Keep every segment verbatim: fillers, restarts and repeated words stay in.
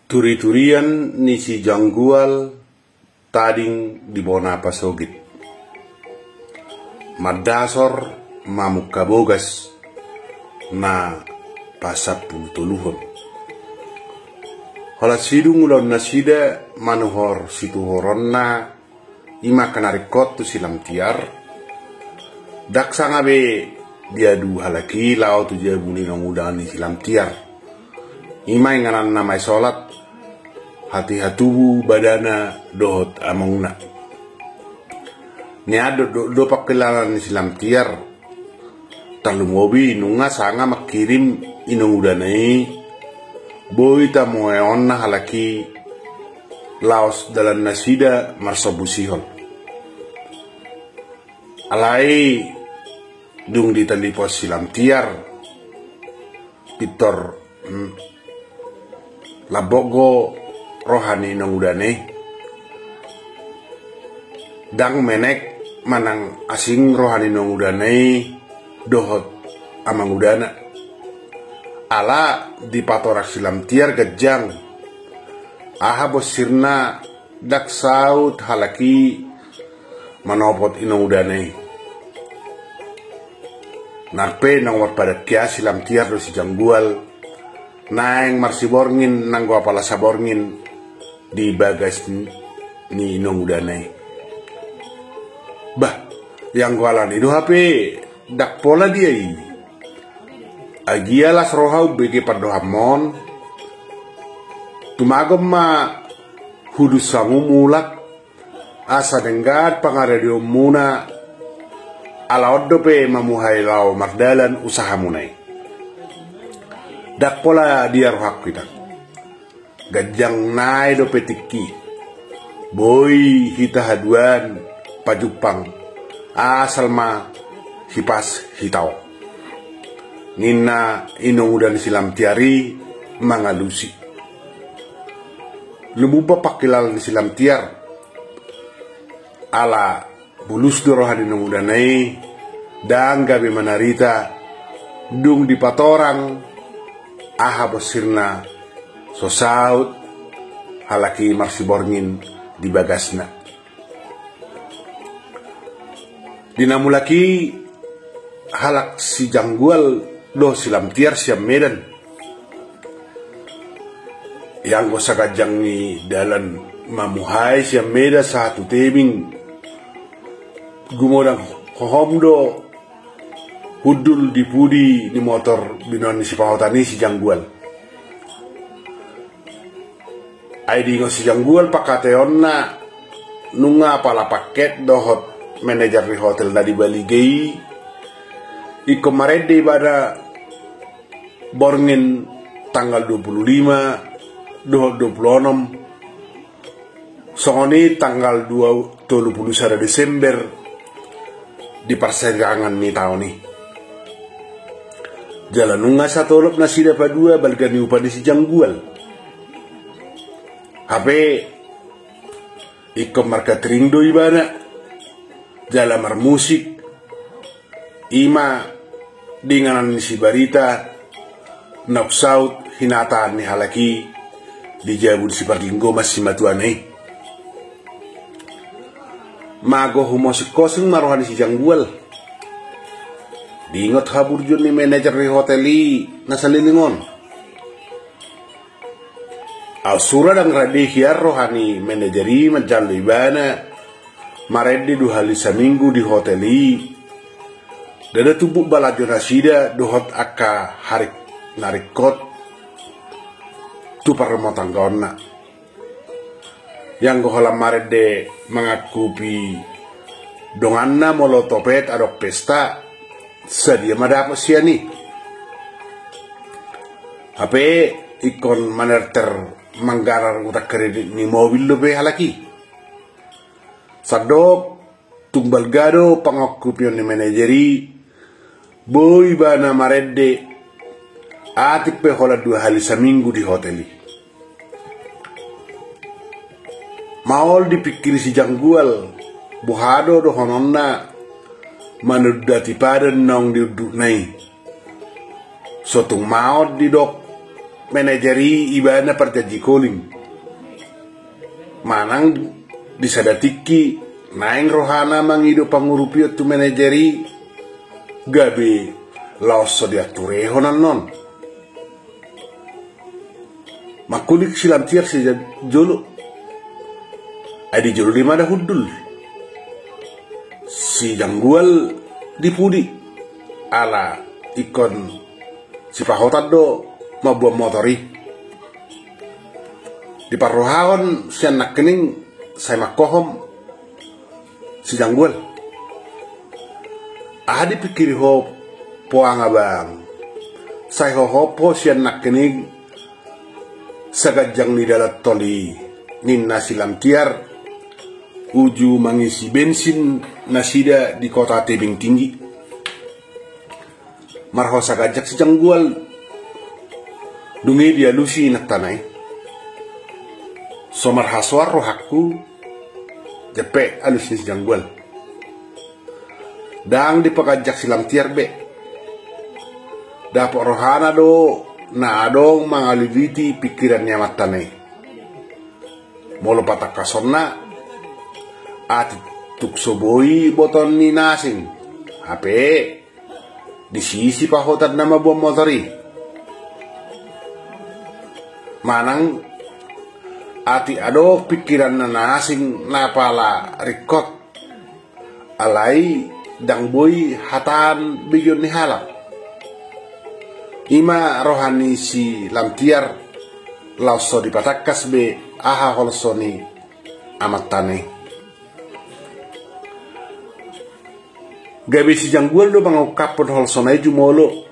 Turiturian ni si Janggual tading di bona pasogit. Mandasor mamungka bogas na pasampulu toluhon. Holan sidung ulaon nasida manuhor situhoronna, ima angka na ringkot tu si Lamtiar. Ndang sanga be diadu halak i laho tu jabu ni inong uda ni si Lamtiar. Ima ingananna Maisolat, hatiha tubu badana dohot amongna. Nian do, do, do pangkilalaan ni si Lamtiar. Tarlumobi nunga sanga mangkirim inong udana i, boi tamuheonna halak i laos dalan nasida marsombusihon. Alai dung ditalipon si Lamtiar, pintor, mm, lambok do roha ni inong udana i. Ndang menek manang asing roha ni inong udana i dohot amang udana. Ala dipatorang si Lamtiar ganjang. Aha bonsirna ndang saut halak i manopot inong udana i. Nang pe naung marpadangkian si Lamtiar dohot si Janggual, naeng marsiborngin nanggo apala saborngin di bagas ni inong udana i. Bah, ianggo alani do hape ndang pola dia i. Agia las roha umbege pandohanmon. Tumagon ma hudus hamu mulak, asa denggan pangaradionmuna, ala on dope mamuhai laho mardalan usahamuna i. Ndang pola dia rohangku i. Ganjang nai dope tingki. Boi hita haduan pajumpang, asal ma hipas hita on, ninna inong uda ni si Lamtiar i mangalusi. Lumumba pangkilala ni si Lamtiar. Ala bulus do roha ni inong udana i, ndang gabe manarita, dung dipatorang aha bonsirna, so saut halak i marsiborngin di bagasna. Di na mulak i halak si Janggual dohot si Lamtiar sian Medan. Ianggo saganjang ni dalan mamuhai sian Medan sahat tu Tebing, gumodang hohom do hundul di pudi ni motor binoan ni sipahotan i si Janggual. Ai diingot si Janggual pangkataonna, nunga apala paket dohot manajer ni hotel na di Baliga i, ingkon marende ibana borngin tanggal dua puluh lima dohot dua puluh onom, songon i tanggal dua, tolu puluh sada Desember di parsariangan ni taon i. Jala nunga satolop nasida padua balga ni upa ni si Janggual. Hape ingkon markatering do ibana, jala marmusik, ima di inganan ni si Barita, naung saut hinataan ni halak i di jabu ni si Parlinggoman simatuana i. Mago humosingkosing ma roha ni si Janggual. Diingot haburjuon ni manajer ni hotel i na saleleng on. Au sura ndang rade hian roha ni manajer i manjalo ibana marende dua hali saminggu di hotel i. Ndada tumbuk balanjo nasida dohot angka harik na ringkot tu parrumatanggaonna. Ianggo holan marende mangangkupi donganna molo topet adong pesta, sadia ma dapot sian i. Hape ingkon manerter manggarar utang kredit ni mobil dope halak i. Sandok tung balga do pangangkupion ni manajer i, boi ibana marende atik pe holan dua hali saminggu di hotel i. Maol dipingkiri si Janggual, boha do dohononna manundati padan naung diundukna i. So tung maol didok manajer i ibana parjanji koling. Manang di sada tingki naeng rohana mangido pangurupion tu manajer i, gabe laos so diaturehon annon. Mangkulik si Lamtiar sijolo. Ai di jolo do i mada hundul. Si Janggual di pudi. Ala ingkon sipahotan do mamboan motor i. Diparrohahon sian nangkining sai mangkohom si Janggual. Aha dipingkiri ho poang abang? Sai hohop ho sian nangkining saganjang ni dalan tol i, ninna si Lamtiar, uju mangisi bensin nasida di kota tebing tinggi. Marhosa ganjang si Janggual. Dung i dialusi inantana i. So marhasoan rohangku, jeppe alus ni si Janggual. Ndang dipaganjang si Lamtiar be. Dapot rohana do na adong mangaliliti pingkiran ni amantana i. Molo patangkasonna, atik tung so boi botoon ni na asing. Hape disi sipahotanna mamboan motor i. Manang atik adong pingkiranna na asing na pala ringkot. Alai ndang boi hataan begeon ni halak. Ima roha ni si Lamtiar laos so dipatangkas be aha holso ni amantana i. Gabe si Janggual do mangungkaphon holsona i jumolo.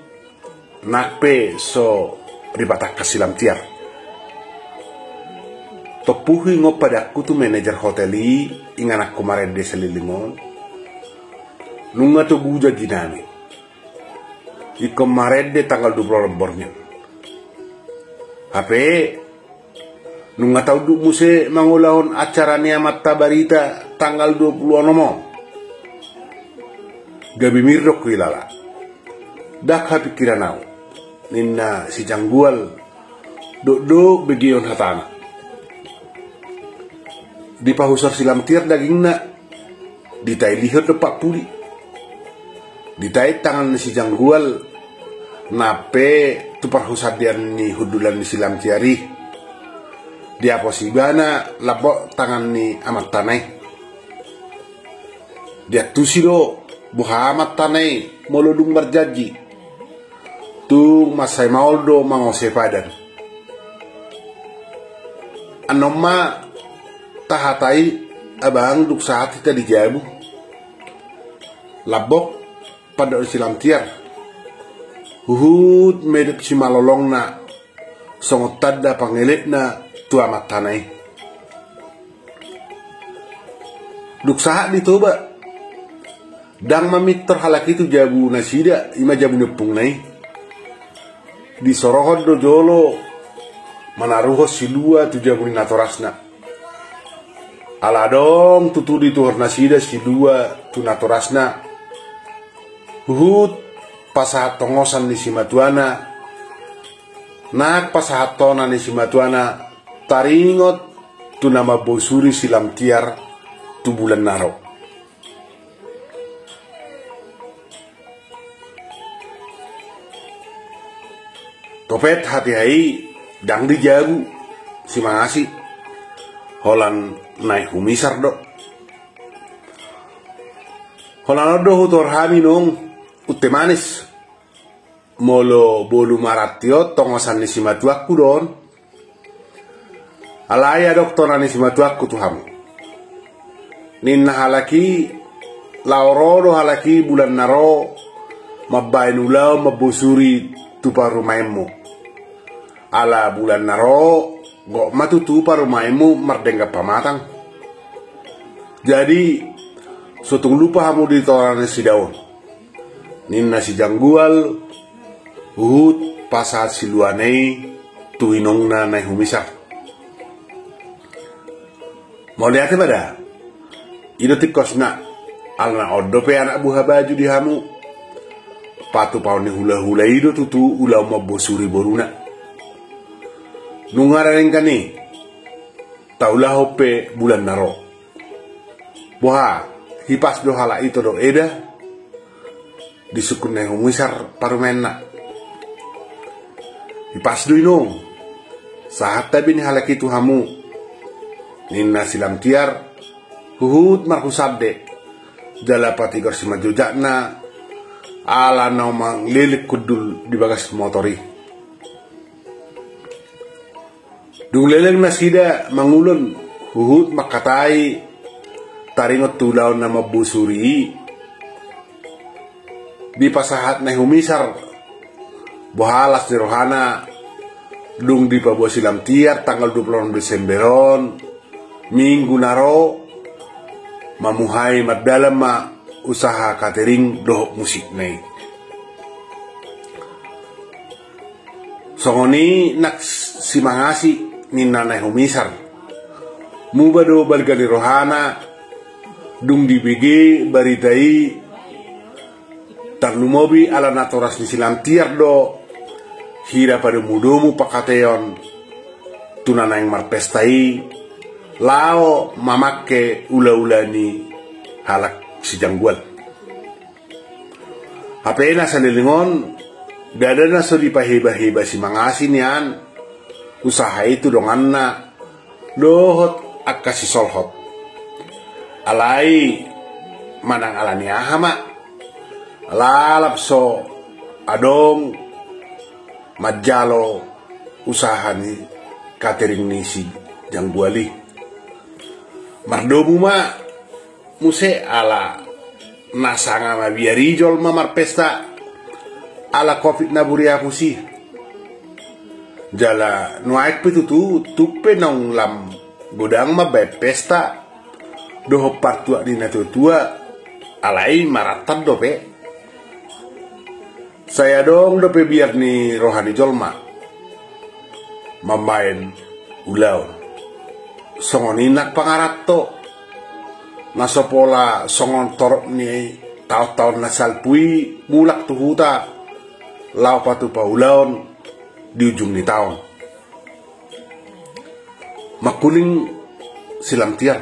Nang pe so dipatangkas si Lamtiar. Tompu hingot padangku tu manajer hotel i, ingananku marende saleleng on. Nunga togu janjinami. Ingkon marende tanggal dua pulu onom borngin. Hape nunga taunduk muse mangulahon acara ni amanta barita tanggal dua pulu onom on. Gabe mirdok hilala. Ndang hapingkiran au, ninna si Janggual. Dokdok begeon hatana. Dipahusor si Lamtiar dagingna. Ditailihon dompak pudi. Ditait tangan ni si Janggual. Nang pe tu parhusandean ni hundulan ni si Lamtiar i. Diapos ibana lambok tangan ni amantana i. Diantusi do boha amantana i molo dung marjanji. Tung mansai maol do mangose padan. Annon ma tahatai abang dung sahat hita di jabu. Lambok pandok ni si Lamtiar. Huhut medep simalolongna songon tanda pangeletna tu amantana i. Dung sahat di Toba, ndang mamintor halak i tu jabu nasida, ima jabu ni ompungna i. Disorohon do jolo manaruhon silua tu jabu ni natorasna. Ala adong tutu dituhor nasida silua tu natorasna. Huhut pasahat tongosan ni simatuana, nang pasahat tona ni simatuana, taringot tu na mambosuri si Lamtiar tu bulan na ro. Topet hatiha i ndang di jabu si Mangasi, holan naeng humisar do. Holan on do hutuhor hami nung, Unte Manis. Molo bolum aranti on tongosan ni simatuangku do on. Alai adong tona ni simatuangku tu hamu. Ninna halak i, laho ro do halak i bulan na ro mambaen ulaon mambosuri tu parumaenmu. Ala bulan na ro gok ma tutu parumaenmu mardenggan pamatang. Jadi so tung lupa hamu di tona nasida on, ninna si Janggual. Huhut pasahat siluana i tu inongna naeng humisar. Mauliate ma da. I do tingkosna, ala na on dope anak buha baju di hamu. Patupaon ni hulahula i do tutu ulaon mambosuri boruna. Nunga ra denggan i, taulahon pe bulan na ro. Boha, hipas do halak i, todok eda, disungkun Nai Humisar parumaenna. Hipas do i, nung, sahat tabi ni halak i tu hamu, ninna si Lamtiar, huhut marhusande, jala patigor simanjojakna, ala na mangleleng hundul di bagas motor i. Dung leleng nasida mangulon, huhut mangkatai, taringot tu ulaon na mambosuri i, dipasahat Nai Humisar boha las ni rohana, dung dipaboa si Lamtiar tanggal dua puluh onom Desember on, Minggu na ro, mamuhai mardalan ma usaha katering dohot musikna i. Songon i nang si Mangasi, ninna Nai Humisar. Muba do balga ni rohana, dung dibege barita i, tarlumobi ala natoras ni si Lamtiar do, hira padomudomu pangkataion tu na naeng marpesta i, laho mamangke ulaula ni halak Sijanggual. Hape na saleleng on, ndada na so dipahebaheba si Mangasi nian usaha i tu donganna dohot angka sisolhot. Alai manang ala ni aha ma, lalap so adong manjalo usaha ni katering ni Sijanggual i. Mardomu ma muse ala na sanga mabiar i jolma marpesta ala covid na buriapus i. Jala nuaeng pe tutu, tung pe naung lam godang mambaen pesta dohot partuat ni natuatua, alai marantan dope. Sai adong dope biar ni roha ni jolma mambaen ulaon. Songon i nang pangaranto, na so pola songon torop ni taontaon na salpu i, mulak tu huta laho patupa ulaon di ujung ni taon. Mangkuling si Lamtiar.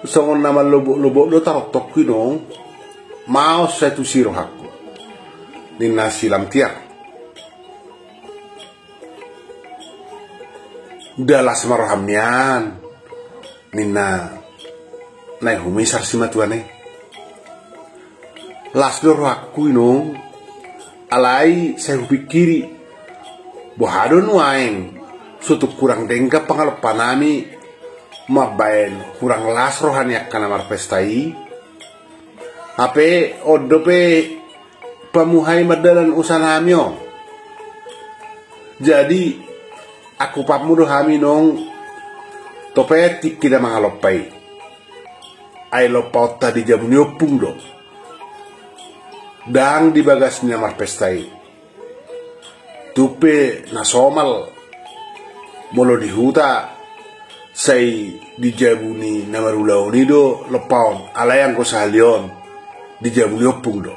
Songon na malloboklobok do taroktokku i, nung, maos sai tusi rohangku, ninna si Lamtiar. Nda las ma roham nian, ninna Nai Humisar simatuana i. Las do rohangku, inong, alai sai hupingkiri, boha do nuaeng so tung hurang denggan pangalompanami mambaen hurang las roha ni angka na marpesta i. Hape on dope pamuhai mardalan usahanami on. Jadi, angkupanmu do hami, nong, topet tingki na mangalompa i. Ai lompaonta di jabu ni ompung do, ndang di bagas ni na marpesta i. Tung pe na somal, molo di huta, sai di jabu ni na marulaon i do lompaon, alai anggo sahali on di jabu ni ompung do,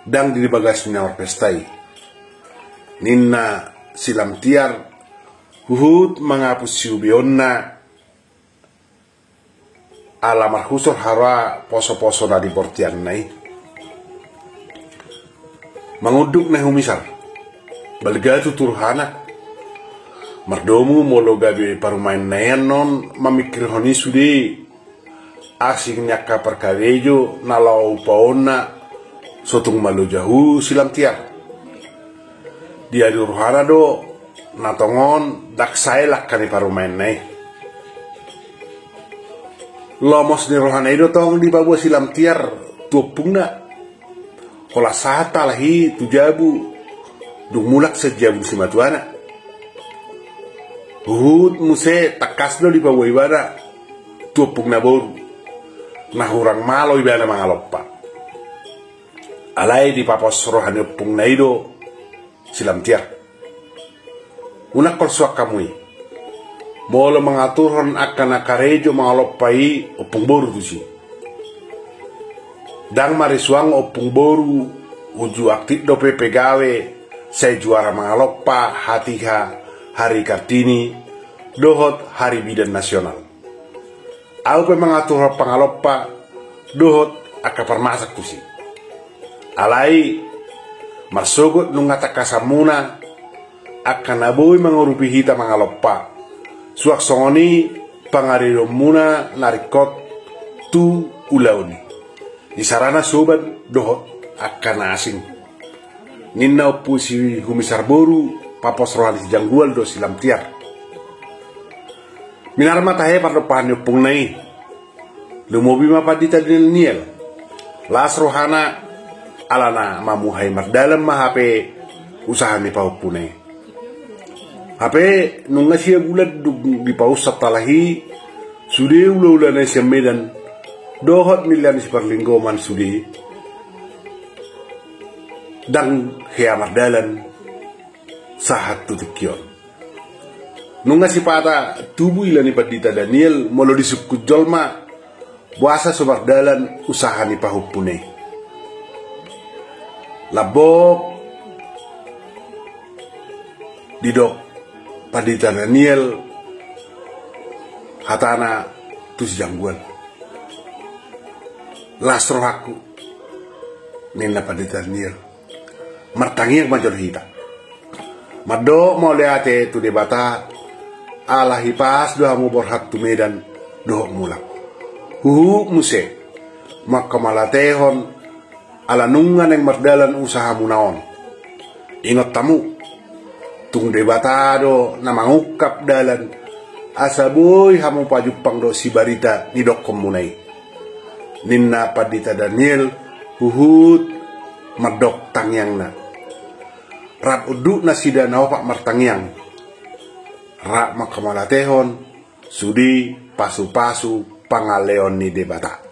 ndang di bagas ni na marpesta i, ninna si Lamtiar, huhut mangapus siubeonna, ala marhusor haroa posoposo na di bortianna i. Mangunduk Nai Humisar, balga tutu rohana. Mardomu molo gabe parumaenna i annon mamingkirhon i sude asing ni angka parkarejo na laho upaonna, so tung malo jahu si Lamtiar. Diadu rohana do, na tongon ndang sae langka ni parumaenna i. Lomos ni rohana i do tong dipaboa si Lamtiar tu ompungna. Holan sahat halak i tu jabu, dung mulak sian jabu ni simatuana. Huhut muse tangkas do dipaboa ibana tu ompungna boru, na hurang malo ibana mangalompa. Alai dipapos roha ni ompungna i do si Lamtiar. Unang holsoan hamu i. Molo mangaturhon angka na karejo mangalompa i ompung boru tusi. Ndang marisuang ompung boru, uju aktif dope pegawe, sai juara mangalompa, hatiha hari Kartini, dohot hari bidan nasional. Ahu pe mangaturhon pangalompa dohot angka parmasak tusi. Alai marsogot nunga tangkasanmuna angka na boi mangurupi hita mangalompa, suang songon i pangaridoonmuna na ringkot tu ulaon i, isarana soban dohot angka na asing. Ninna ompu si Humisar boru, pahompu roha ni si Janggual do si Lamtiar. Minar ma tahe pardompahan ni ompungna i. Lumobi ma Pandita Daniel. Las rohana alana mamuhai mardalan ma hape usaha ni pahompuna i. Hape nunga sia bulan dung dipausat halak i sude ulaulana sian Medan dohot millang ni si Parlinggoman sude. Ndang hea mardalan sahat tu tingki on. Nunga sipata tubu ila ni Pandita Daniel molo disungkun jolma boasa so mardalan usaha ni pahompuna i. Lambok didok Pandita Daniel hatana tu si Janggual. Las rohangku, ninna Pandita Daniel. Martangiang ma jolo hita. Mandok mauliate tu Debata ala hipas do hamu borhat tu Medan dohot mulak. Huhut muse manghamauliatehon ala nunga naeng mardalan usahamuna on. Ingot hamu, tung Debata do na mangungkap dalan asa boi hamu pajumpang dohot sibarita ni dokhonmuna i, ninna Pandita Daniel huhut mandok tangiangna. Rap unduk nasida na opat martangiang. Rap manghamauliatehon sude pasupasu pangaleon ni Debata.